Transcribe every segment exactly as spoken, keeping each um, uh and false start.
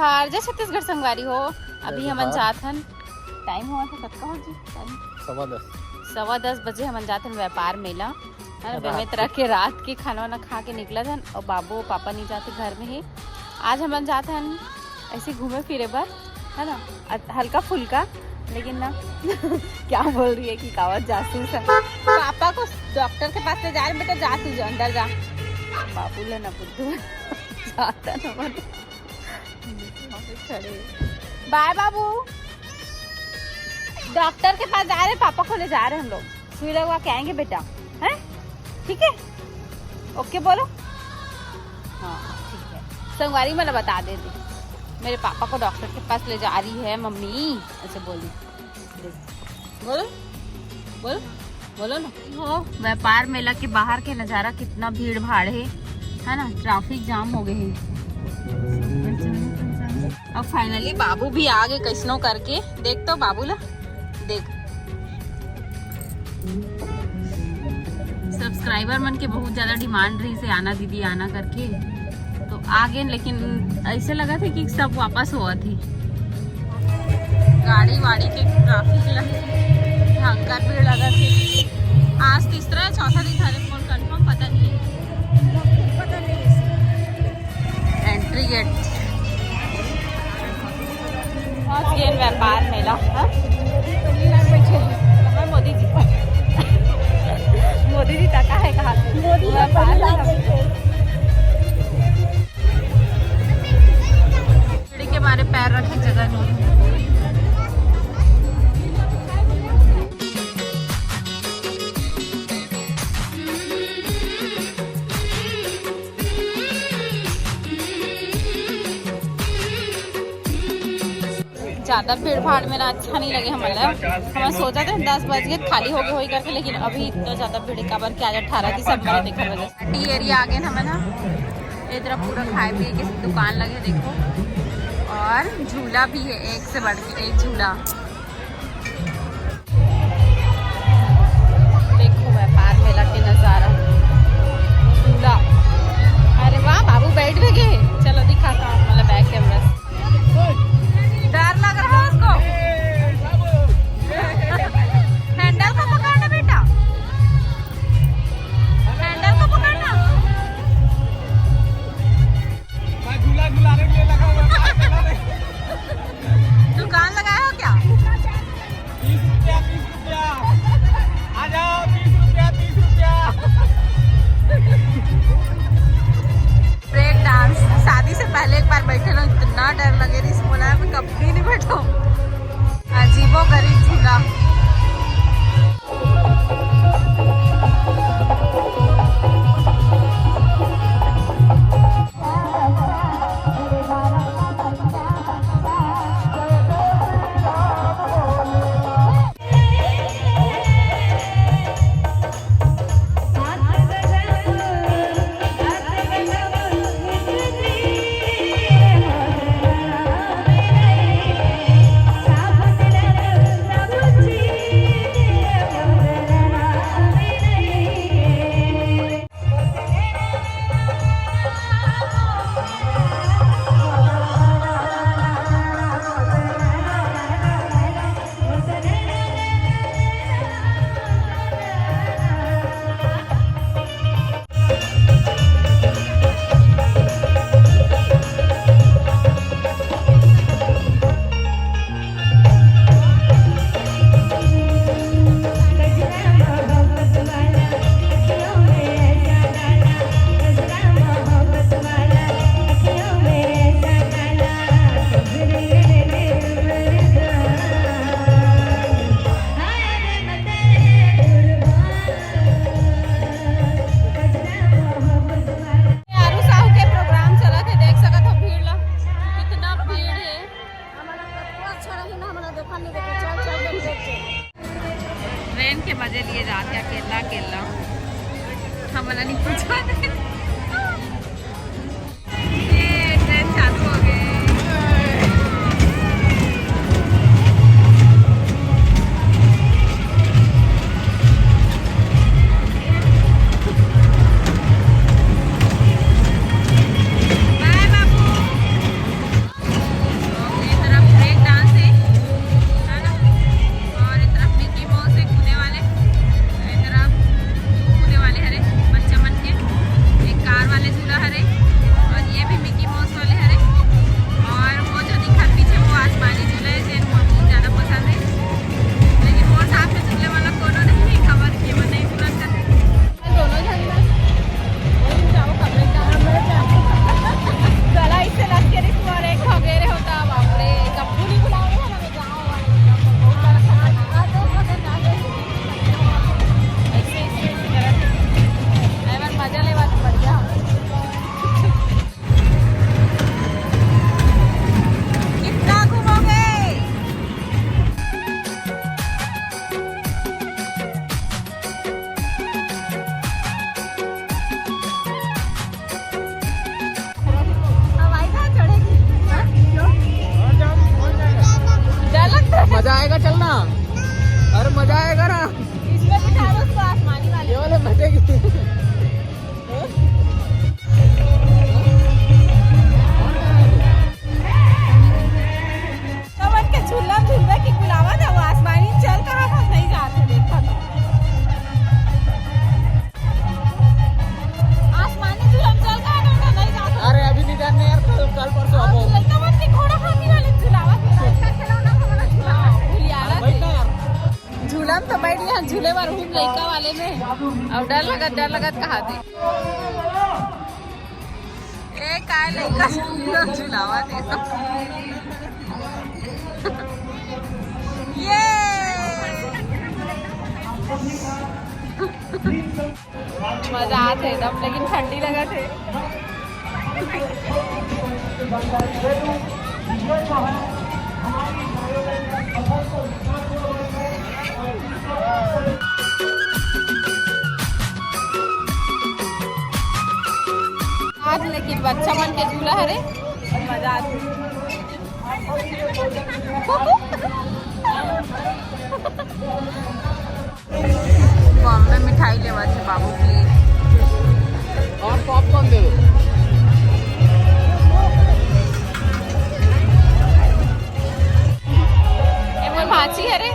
जोहार, जय छत्तीसगढ़ संगवारी हो। अभी जय हमन जोहार। जात हन, टाइम हुआ था कतका हो जी? टाइम सवा दस। सवा दस बजे हमन जात हन व्यापार मेला, है ना? रात बेमेत के। रख के रात के खाना वाना खा के निकलत हन, और बाबू पापा नहीं जाते, घर में ही। आज हमन जात हन ऐसे घूमे फिरे बर, है ना? अ-, हल्का फुल्का, लेकिन ना क्या बोल रही है कि कावत जासूस है। पापा को डॉक्टर के पास ले जा रहे हैं, बेटा जा तू जा, अंदर जा। बाबू ले ना बुद्धू जाता ना मन। खड़े। बाय बाबू, डॉक्टर के पास जा रहे हैं, पापा को ले जा रहे हैं हम लोग। सुई लगवा के आएंगे बेटा, हैं? ठीक है, ओके बोलो। हाँ, ठीक है। संगवारी, मैं बता देती, मेरे पापा को डॉक्टर के पास ले जा रही है मम्मी, ऐसे बोली। बोलो, बोलो, बोलो ना। हो, व्यापार मेला के बाहर के नजारा, कितना भीड़ भाड़ है, है ना? ट्रैफिक जाम हो गए है। अब फाइनली बाबू भी आ गए कैसनो करके। देख तो बाबू ला, देख, सब्सक्राइबर मन के बहुत ज्यादा डिमांड रही से आना दीदी, आना करके, तो आ गए। लेकिन ऐसे लगा थे कि सब वापस हुआ थी, गाड़ी वाड़ी के ट्रैफिक लगे, भयंकर भीड़ लगा थे। आज तीसरा है, चौथा दिन हरे, मोर कंफर्म पता नहीं है। एंट्री गेट पहुंच गए व्यापार मेला। हाँ? कहाँ मोदी जी? मोदी जी तक है कहाँ? मोदी जी व्यापार मेला। सीढ़ी के मारे पैर रखे जगह नहीं। ज्यादा भीड़ भाड़ में ना अच्छा नहीं लगे हमन ला। हमन सोचा थे दस बज के खाली हो गए होई करके, लेकिन अभी इतना ज्यादा भीड़ है, काबर के आज अठारह दिसंबर है, देखो वजह से। टी एरिया आ गए हमन ना, इधर पूरा खाए पिए के दुकान लगे देखो, और झूला भी है, एक से बढ़ के एक झूला। देखो व्यापार मेला के नजारा, झूला। अरे वाह, बाबू बैठ भी गए। चलो दिखाता हूँ, मतलब बैक कैमरा से। डर लग रहा है उसको। हैंडल को पकड़ना बेटा, हैंडल को पकड़ना। मैं झूला झुलाने के लिए लगा हुआ था, चला नहीं। दुकान लगाए हो क्या? तीस रुपया, तीस रुपया। आ जाओ, तीस रुपया, तीस रुपया। Break dance. शादी से पहले एक बार बैठे रहो, इतना डर लगे रही, बोला मैं कभी नहीं बैठो। अजीबो गरीब झूला। आरू साहू के प्रोग्राम चलत हे, देख सकत हो भीड़ ला, कितना भीड़ हे। हमला कतको अच्छा रही ना, हमला देखा नहीं देखे, चल, चल, चल, चल। ट्रेन के मजे लिए जात हे अकेला अकेला, हमला नहीं पूछा। ये ट्रेन चालू हो गए। बाय बाबू। आएगा चलना। अरे मजा आएगा ना। इसमें बिठा दो उसको आसमानी वाले। ये वाले मजे की। कमर के झूला झूलवे की बुलावा था, वो आसमानी चल कहाँ था, नहीं जाते देखा था। आसमानी झूला में चल कहाँ था, नहीं जाते। अरे अभी नहीं जाते यार, कल, कल परसों आओ। लड़का बन के घोड़ा हाथी वाले झूलावा था, इसका खिलौना हमारा झूला। हाँ, भूलिया बैठना यार। झूला में तो बैठ गया, झूले में घूम लइका वाले में। अब डर लगत, डर लगत कहा थे। ए, काय लइका झूला झुलावा थे तो। ये। मजा आत हे एकदम, लेकिन ठंडी लगत हे। आज लेकिन बच्चा मन के झूला हरे, मजा आत हे। बॉम्बे मिठाई लेवा थे बाबू, प्लीज। और पॉपकॉर्न दे दो। ये मोर भांची हरे,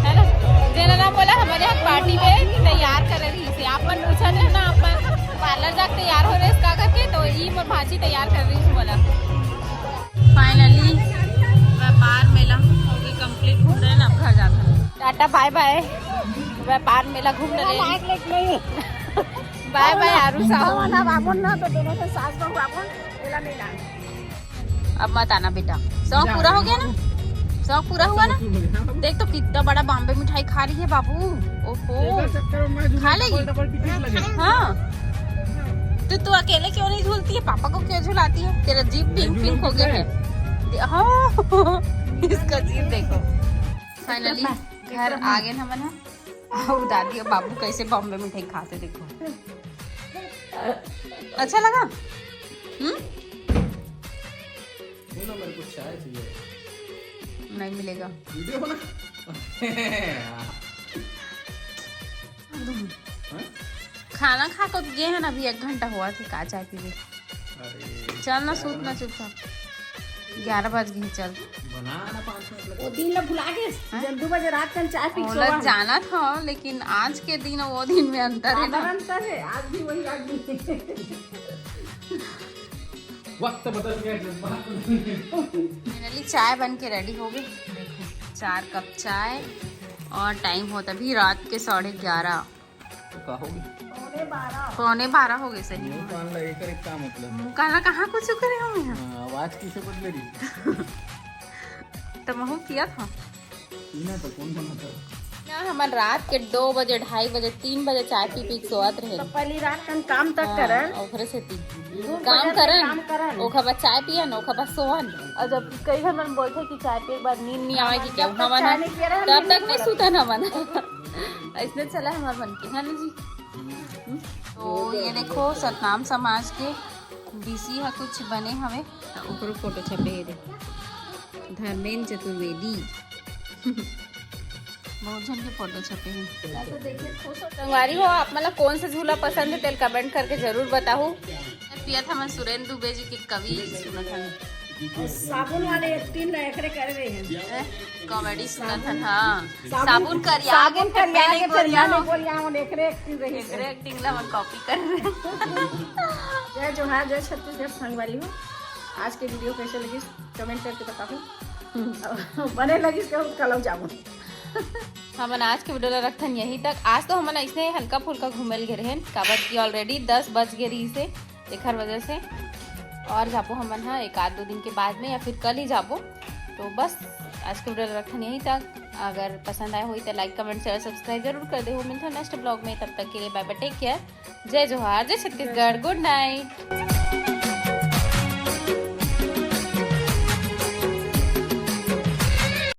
है ना, जेना ना बोला हमारे यहाँ पार्टी में तैयार कर रही थी। आप मन पूछा थे ना, आप मन पार्लर जाके तैयार हो रहे इसका करके, तो ये मोर भांची तैयार कर रही थी बोला। फाइनली व्यापार मेला हो गई कंप्लीट, घूम रहे हैं, अब घर जाना है। टाटा बाय बाय, व्यापार मेला घूम रहे हैं। बाय बाय आरू साहब। ना बाबुन ना तो दोनों से सास बहू बाबुन मेला नहीं जाना। अब मत आना बेटा, शौक पूरा हो गया ना, शौक पूरा हुआ ना। देख तो कितना बड़ा बॉम्बे मिठाई खा रही है बाबू। ओहो, खा लेगी। हाँ, तो तू अकेले क्यों नहीं झूलती है, पापा को क्यों झुलाती है? तेरा जीभ पिंक पिंक हो गया है। दे-, हाँ, इसका जीभ देखो। फाइनली घर आ गए ना मना। आओ दादी, अब बाबू कैसे बॉम्बे मिठाई खाते देखो। अच्छा लगा? हम्म। सुनो, मेरे को चाय चाहिए। नहीं मिलेगा। वीडियो बना। हाँ? खाना खा को गे है ना, अभी एक घंटा हुआ थे, का चाय पीबे? अरे, चल ना, सूत ना चुपचाप। ग्यारह बज गए, चल। बना ना, पाँच मिनट लगे। वो दिन ला भुला गए, हाँ? जब दो बजे रात कन चाय पी के ओला सोवा। जाना था, लेकिन आज के दिन वो दिन में अंतर है ना। अंतर है, आज भी वही, आज भी। वक्त बदल गया, जज्बात बदल गए। फाइनली चाय बन के रेडी हो गई। देखो, चार कप चाय और टाइम होता अभी रात के साढ़े ग्यारह। तो का हो गई? पौने बारह हो गए सही। मुंह कान लगे करे का मतलब? मुंह कान ला कहाँ कुछ करे हो यहाँ? हाँ, आवाज किसे बदले रही? तो महू किया था। पीना तो कौन सा मतलब? ना, हमन रात के दो बजे, ढाई बजे, तीन बजे चाय पी पी के सोवत रहे। तो पहली रात कन काम तक हाँ, करन। ओकरे सेती। दो काम बजे से करन, काम करन। ओकर बाद चाय पियन, ओकर बाद सोवन। और जब कई घर मन बोलथे कि चाय पिए के बाद नींद नहीं आवे कि क्या हमन, तब तक नहीं सुतन हमन। ऐसने चला हमार मन के, है ना जी? तो ये देखो, सतनाम समाज के डीसी ह कुछ बने हवे, त ओकरो फोटो छपे हे। देखो, धर्मेंद्र चतुर्वेदी। बहुत झन के फोटो छपे हे। संगवारी हो, आप मन ला कौन सा झूला पसंद है, तेल कमेंट करके जरूर बताहू। पियत हमन सुरेंद्र दुबे जी के कवि सुनत हन। साबुन वाले एक्टिंग ला एकरे कर रहे हैं। हैं? कॉमेडी सुनत हन, हाँ। साबुन, साबुन करिया के साबुन करिया के फिर मैंने गोरिया मैंने हो। गोरिया हो, एकरे एक्टिंग रही है। एकरे एक्टिंग ला हमन कॉपी कर रहे हैं। जय जोहार, जय छत्तीसगढ़ संगवारी हो। आज के वीडियो कैसे लगिस, कमेंट करके बताहू। बने लगिस के कलम जामुन। हमन आज के वीडियो ला रखथन यहीं तक। आज तो हमन ऐसने हल्का फुल्का घूमे ल गे रहेन, काबर कि ऑलरेडी दस बज गे रहिस हे, तेखर वजह से। और जाबो हमन ह एक आध दो दिन के बाद में या फिर कल ही जाबो। तो बस आज के वीडियो ला रखथन यहीं तक। अगर पसंद आए होई तो लाइक, कमेंट, शेयर, सब्सक्राइब जरूर कर देहू। मिलथन नेक्स्ट ब्लॉग में, तब तक के लिए बाय बाय, टेक केयर, जय जोहार, जय छत्तीसगढ़, गुड नाइट।